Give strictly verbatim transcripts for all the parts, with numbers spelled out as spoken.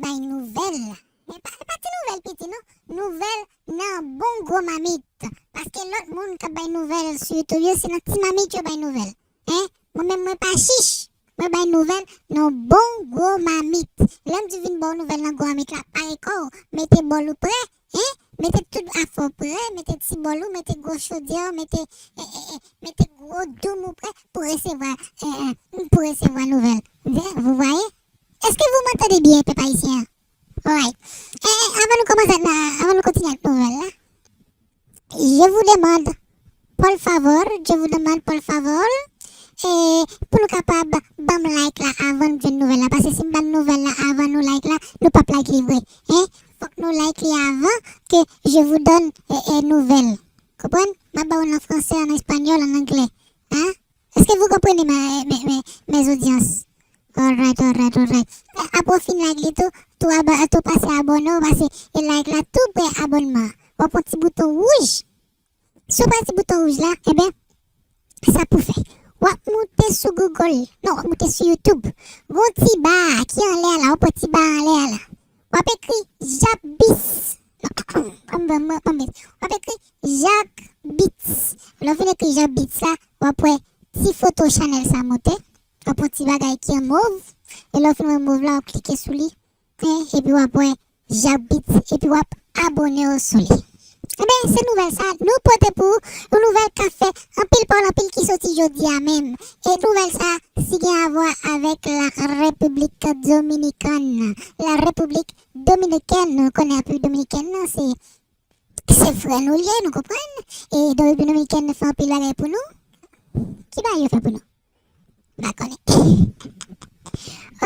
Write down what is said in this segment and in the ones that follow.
bay nouvèl. E pa, e pa ti nouvèl piti, non. Nouvèl nan bon gwo mamit. Paske lòt moun k ap bay nouvèl sou YouTube yo, se nan ti mamit yo bay nouvèl. Hein? Mwen menm, mwen pa chich. Mwen bay nouvèl nan bon gwo mamit. Lè m di vin ba w nouvèl nan gwo mamit la, pare kò w, mete bòl ou prè, hein? Mete tout afè w prè, mete ti bòl ou, mete gwo chodyè w, mete, eh, eh, eh, mete gwo doum ou prè pou resevwa, eh, eh, pou resevwa nouvèl. Vous voyez? Est-ce que vous m'entendez bien, pèp ayisyen? Alright. Eh, eh, avan nou kòmanse ak la, avan nou kontinye ak nouvèl la, je vous demande, por favor, je vous demande, por favor, eh, pou nou kapab ban m like la avan nou jwenn nouvèl la. Paske si m ban nouvèl la avan nou like la, nou p ap like li vre. Hein? Fòk nou like li avan que je vous donne, eh, eh, nouvèl. Konprann? M ap ba w nan fransè, an espanyòl, an anglè. Hein? Est-ce que vous comprenez, mes, mes, mes, mes audiences? Alright, alright, alright. Apre w fin like li tou, tou aba-, tou pase abòne w, pase e like la tou prè abònman. W ap pran ti bouton wouj. Si w pran ti bouton wouj la, enben, sa pou fè. W ap moute sou Google. Non, w ap moute sou YouTube. Gon ti ba ki anlè a la, w ap pran ti ba anlè a la. W ap ekri Jabis. Non, pa m, pa m, pa m, w ap ekri Jabits. Lè w fin ekri Jabits la, w ap wè ti foto chanèl sa monte. W ap wè ti bagay ki an mov. E lè w fin wè mov la, w ap klike sou li. Hein, epi w ap wè Jabits. Epi w ap abòne w sou li. Enben, se nouvèl sa nou pote pou ou, yon nouvèl k ap fè anpil pawòl, anpil ki soti jodi a menm. E nouvèl sa, si gen avwa avèk la République Dominicaine. La République Dominicaine, nou konnen Repiblik Dominikèn nan, se, se frè nou l ye, nou konprann. E Repiblik Dominikèn nan fè anpil bagay pou nou. Ki bagay yo fè pou nou? M pa konnen.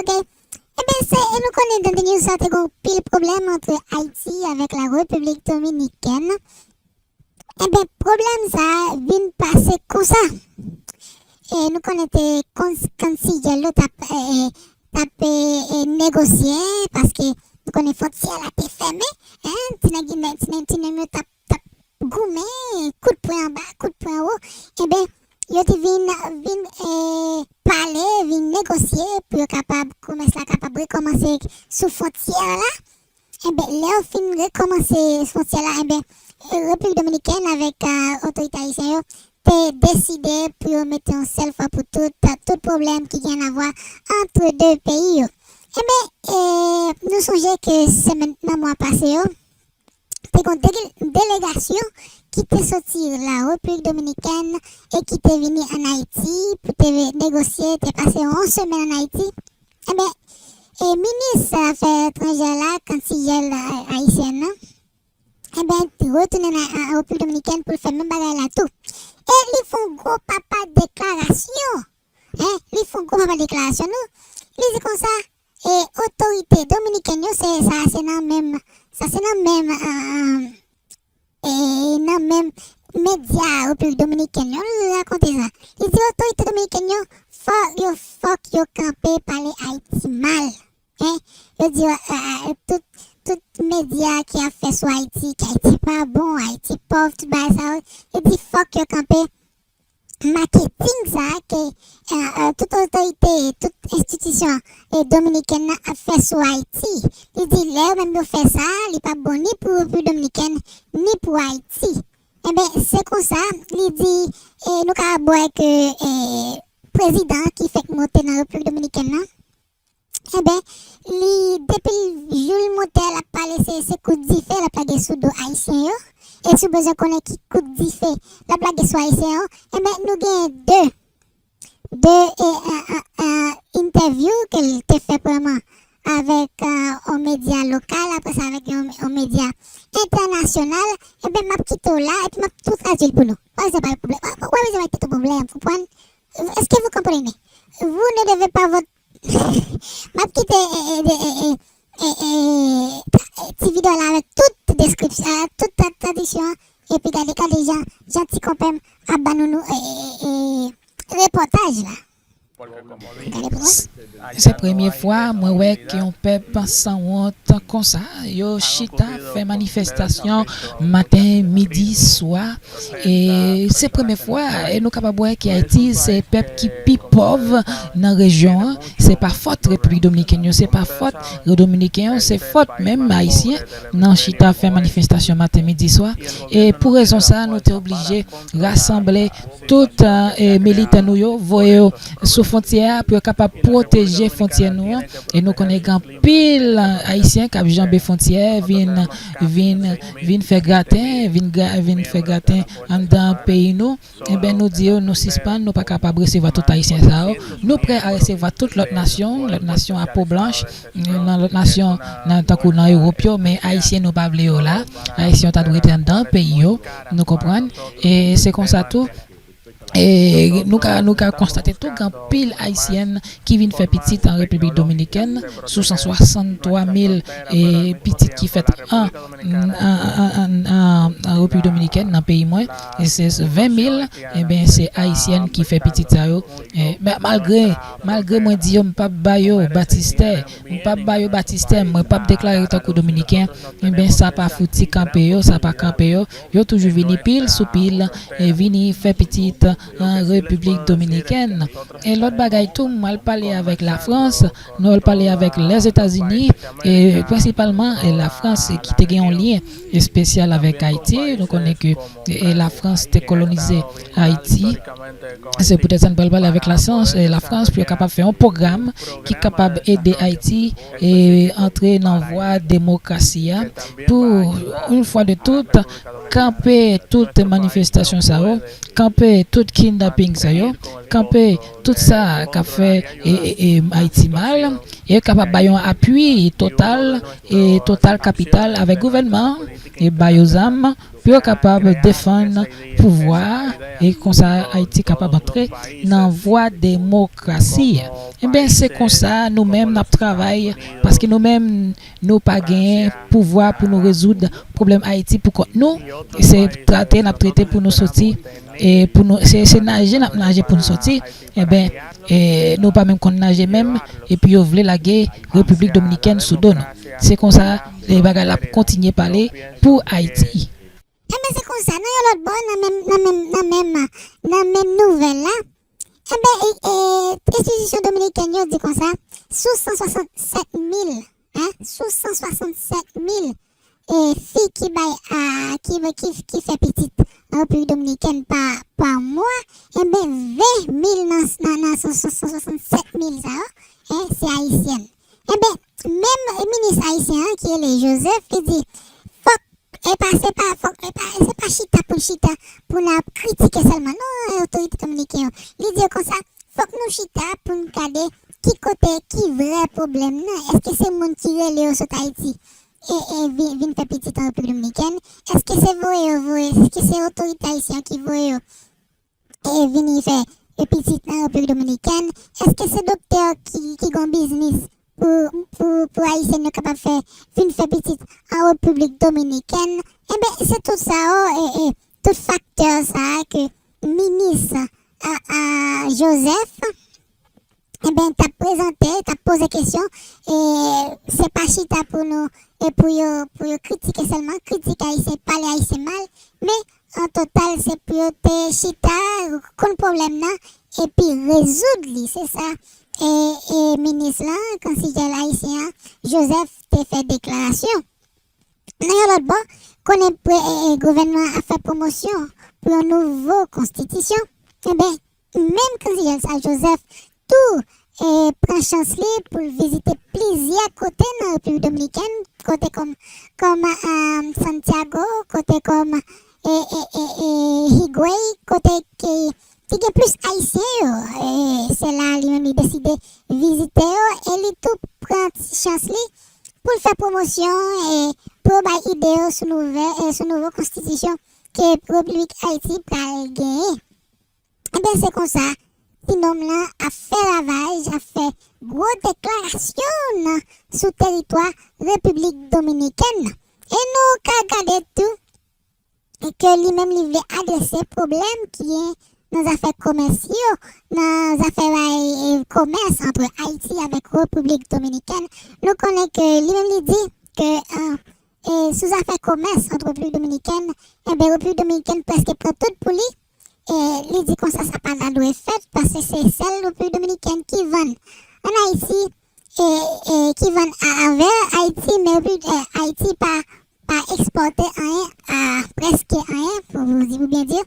Ok. Enben, se, e nou konnen nan dènye jou sa, te gen anpil pwoblèm ant Ayiti avèk la Repiblik Dominikèn. Enben, pwoblèm sa a vin pase konsa. E nou konnen te kons-, kansilyè yo t ap, e, e, t ap, e, e, negosye, paske nou konnen fwontyè la te fèmen, hein, ti nèg, ti nèg, ti nèg yo t ap, t ap goumen, kout pwen anba, kout pwen anwo. Enben, yo te vin, vin, e, pale, vin negosye pou yo kapab, komès la kapab rekòmanse sou fwontyè la. Enben, lè yo fin rekòmanse fwontyè la, enben, Repiblik Dominikèn avèk, a, otorite ayisyen yo te deside pou yo mete yon sèl fwa pou tout, tout pwoblèm ki gen avwa ant de peyi yo. Enben, e, nou sonje ke semèn nan mwa pase yo, te gen yon dele-, delegasyon ki te soti la Repiblik Dominikèn e ki te vini ann Ayiti pou te negosye, te pase yon semèn ann Ayiti. Enben, e minis afè etranjè la, kansilyè la, ayisyèn nan, enben, retounen nan, an, an Repiblik Dominikèn pou l fè menm bagay la tou. E li fè yon gwo papa deklarasyon. Hein, li fè yon gwo papa deklarasyon, non. Li di konsa, e otorite dominikèn yo, se, sa se nan menm, sa se nan menm, e, e, nan menm medya Repiblik Dominikèn yo, li rakonte sa. Li di otorite dominikèn yo, fò yo, fòk yo kanpe pale Ayiti mal. Hein? Yo di, e, e, tout, tout medya ki ap fè sou Ayiti, ke Ayiti pa bon, Ayiti pòv, tout bagay sa yo, yo di fòk yo kanpe maketing sa a ke, e, e, tout otorite, tout enstitisyon, e, dominikèn nan ap fè sou Ayiti. Li di lè yo menm yo fè sa, li p ap bon ni pou Repiblik Dominikèn, ni pou Ayiti. Enben, se konsa, li di, e, nou ka wè ke, e, prezidan ki fèk monte nan Repiblik Dominikèn nan, enben, li, depi l, jou l monte a, l ap pale, se, se kout dife l ap lage sou do ayisyen yo. E si w bezwen konnen ki kout dife l ap lage sou ayisyen yo, enben, nou gen de, de, e, e, e, e, entèvyou ke l te fè premyèman avèk, e, yon medya lokal, apre sa avèk yon, yon medya entènasyonal. Enben, m ap kite w la, epi m ap tou tradui l pou nou. W ap bezwen bay pwoblèm, w ap bezwen bay tèt ou pwoblèm, konprann? Est-ce que vous comprenez? Vous ne devez pas votre M ap kite, e, e, de, e, e, e, e, tra-, e, ti videyo la avèk tout deskripsyon, tout tra-, tradiksyon an, epi gade, gade jan, jan ti konpè m ap ban nou, nou, e, e, e, repòtaj la. Gade pou mwen. Se premye fwa mwen wè ke yon pèp sanwont konsa, yo chita fè manifestasyon maten, midi, swa. E se premye fwa, e nou kapab wè ke Ayiti se pèp ki pi pòv nan rejyon an. Se pa fòt Repiblik Dominiken yo, se pa fòt Dominiken yo, se fòt menm Ayisyen nan chita fè manifestasyon maten, midi, swa. E pou rezon sa, nou te oblije rasanble tout, e, militan nou yo, voye yo sou fwontyè a pou yo kapab pwoteje fwontyè nou an. E nou konnen gen anpil Ayisyen k ap janbe fwontyè vin, vin, vin fè graten, vin, gra- vin fè graten anndan peyi nou. Enben, nou di yo, nou sispann, nou pa kapab resevwa tout Ayisyen sa yo. Nou prè a resevwa tout lòt nasyon, lòt nasyon a po blanch, nan lòt nasyon, nan, tankou nan Ewòp yo, men Ayisyen nou pa vle yo la. Ayisyen yo ta dwe rete anndan peyi yo, nou konprann. E se konsa tou, e nou ka, nou ka konstate tou gen anpil Ayisyèn ki vin fè pitit an Repiblik Dominikèn, sou san swasanntwa mil, e, pitit ki fèt an, an, an, an, an, an Repiblik Dominikèn, nan peyi mwen, e se ven mil, enben, se Ayisyèn ki fè pitit sa yo. E, ma- malgre, malgre mwen di yo, m p ap ba yo batistè, m p ap ba yo batistè, mwen p ap deklare yo tankou Dominiken, enben, sa pa fouti kanpe yo, sa pa kanpe yo. Yo toujou vini pil sou pil, e vini fè pitit an Repiblik Dominikèn. E lòt bagay tou, mwen al pale avèk Lafrans, nou al pale avèk Lèzetazini, e prensipalman, e Lafrans ki te gen yon lyen espesyal avèk Ayiti. Nou konnen ke, e, Lafrans te kolonize Ayiti. Se poutèt sa n pral pale avèk Lafrans, e Lafrans pou yo kapab fè yon pwogram ki kapab ede Ayiti e antre nan vwa demokrasi a pou, yon fwa de tout, kanpe tout manifestasyon sa yo, kanpe tout kidnaping sa yo, kanpe tout sa k ap fè, e, e, e, Ayiti mal, e kapab bay yon apui total, e total kapital avèk gouvènman an, e ba yo zam pou yo kapab defann pouvwa a, e konsa Ayiti kapab antre nan vwa demokrasi. Enben, se konsa nou menm n ap travay, paske nou menm, nou pa gen pouvwa pou nou rezoud pwoblèm Ayiti pou kont nou. Se trete n ap trete pou nou soti, e pou nou, se, se naje n ap naje pou n soti. Enben, e nou pa menm konn naje menm, epi yo vle lage Repiblik Dominikèn sou do nou. Se konsa, e bagay la ap kontinye pale pou Ayiti. Enben, se konsa, nan yon lòt bò, nan menm, nan menm, nan menm, nan menm nouvèl la, enben, e, e, enstitisyon dominikèn yo di konsa, sou san swasannsèt mil, en, sou san swasannsèt mil, e, fi ki bay, a, ki, ki, ki fè pitit an Repiblik Dominikèn pa, pa mwa, enben, ven mil nan, nan, nan san, san, san swasannsèt mil sa yo, en, se ayisyèn. Enben, menm minis ayisyen an ki rele Joseph, li di, fòk, e pa, se pa, fòk, e pa, se pa chita pou n chita, pou n ap kritike sèlman, non, otorite dominiken yo. Li di yo konsa, fòk nou chita pou n gade ki kote, ki vrè pwoblèm nan. Èske se moun ki rele yo sot Ayiti e, e vin, vin fè pitit an Repiblik Dominikèn? Èske se voye yo voye? Èske se otorite ayisyen ki voye yo, e vini fè, e, pitit nan Repiblik Dominikèn? Èske se doktè ki, ki gon biznis pou, pou, pou Ayisyen yo kapab fè, vin fè pitit an Repiblik Dominikèn? Enben, se tout sa yo, e, e, tout faktè sa a ke minis, a, a, Joseph, enben, t ap prezante, t ap poze kesyon, e se pa chita pou nou, e pou yo, pou yo kritike sèlman, kritike Ayisyen, pale Ayisyen mal, men an total, se pou yo te chita, konn pwoblèm nan, epi rezoud li, se sa, e, e minis lan, kansilye ayisyen an, Joseph, te fè deklarasyon. Nan yon lòt bò, konnen pre, e, e, gouvènman an ap fè pwomosyon pou yon nouvo konstitisyon. Enben, menm kanziyè sa Joseph tou, e, pran chans li pou l vizite plizyè kote nan Repiblik Dominikèn, kote kòm, kòm, e, Santiago, kote kòm, e, e, e, e, Higüey, kote ke, ki gen plis Ayisyen yo. E, se la li menm li deside vizite yo, e li tou pran ti chans li pou l fè pwomosyon, e, pou yo bay ide yo sou nouvè, e, sou nouvo konstitisyon ke Repiblik Ayiti pral genyen. Enben, se konsa, ti nonm lan ap fè ravaj, ap fè gwo deklarasyon nan, sou teritwa Repiblik Dominikèn nan. E nou ka gade tou ke li menm li vle adrese pwoblèm ki gen nan zafè komès yo, nan zafè bay, e, komès antre Ayiti avèk Repiblik Dominikèn. Nou konnen ke li menm li di ke, e, e, sou zafè komès ant Repiblik Dominikèn, enben, Repiblik Dominikèn prèske pran tout pou li. E li di konsa sa pa ta dwe fèt, paske se sèl Repiblik Dominikèn ki vann ann Ayiti, e, e ki vann a, avè Ayiti, men Repiblik, e, Ayiti pa, pa ekspòte anyen, a, prèske anyen, pou, pou di, pou byen di,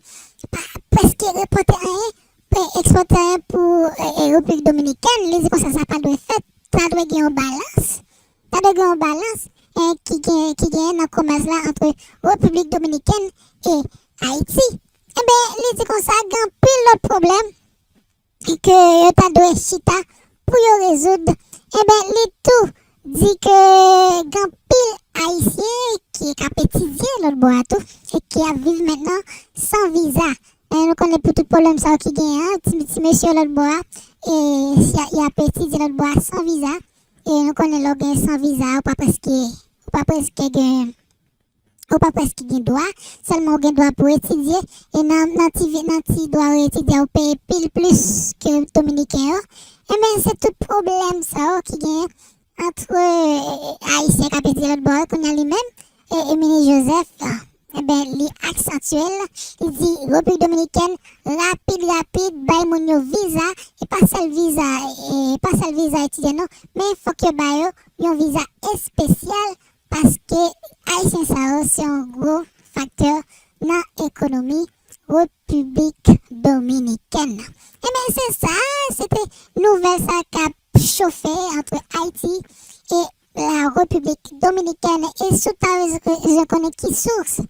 pa prèske ekspòte anyen, pa ekspòte anyen pou, e, e, Repiblik Dominikèn. Li di konsa sa pa dwe fèt, ta dwe gen yon balans, ta dwe gen yon balans, e, ki gen, ki gen nan komès la ant Repiblik Dominikèn e Ayiti. Enben, li di konsa, gen anpil lòt pwoblèm ke yo ta dwe chita pou yo rezoud. Enben, li tou di ke gen anpil Ayisyen ki, k ap etidye lòt bò a tou, e ki ap viv mentnan san viza. E nou konnen pou tout pwoblèm sa yo ki genyen an, ti, ti mesye yo lòt bò a, e si y a, y ap etidye lòt bò a san viza, e nou konnen lè w gen san viza, ou pa prèske, ou pa prèske gen, ou pa prèske gen dwa, sèlman ou gen dwa pou etidye, e nan, nan ti vi, nan ti dwa ou etidye, ou peye pil plis ke Dominiken yo. Enben, se tout pwoblèm sa yo ki genyen ant, e, Ayisyen k ap etidye lòt bò yo, kounye a li menm, e, Émilie Joseph, enben, li aksantye l, li di Repiblik Dominikèn rapid, rapid, bay moun yo viza, e pa sèl viza, e pa sèl viza etidyan non, men fòk yo ba yo yon viza espesyal, paske Ayisyen sa yo se yon gwo faktè nan ekonomi Repiblik Dominikèn. Enben, se sa, se te nouvèl sa k ap chofe ant Ayiti e la Repiblik Dominikèn. E si w ta bezwen konnen ki sous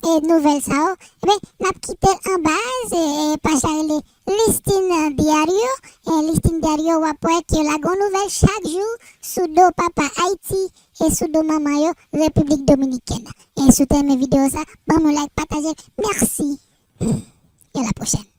e nouvèl sa yo, enben, n ap kite l anba, e, e paj la rele Listín Diario. E Listín Diario, w ap wè ke yo lage yon nouvèl chak jou sou do papa Ayiti e sou do manman yo, Repiblik Dominikèn. E si w te renmen videyo sa, ban m yon like, pataje l. Mèsi. E a la pwochèn.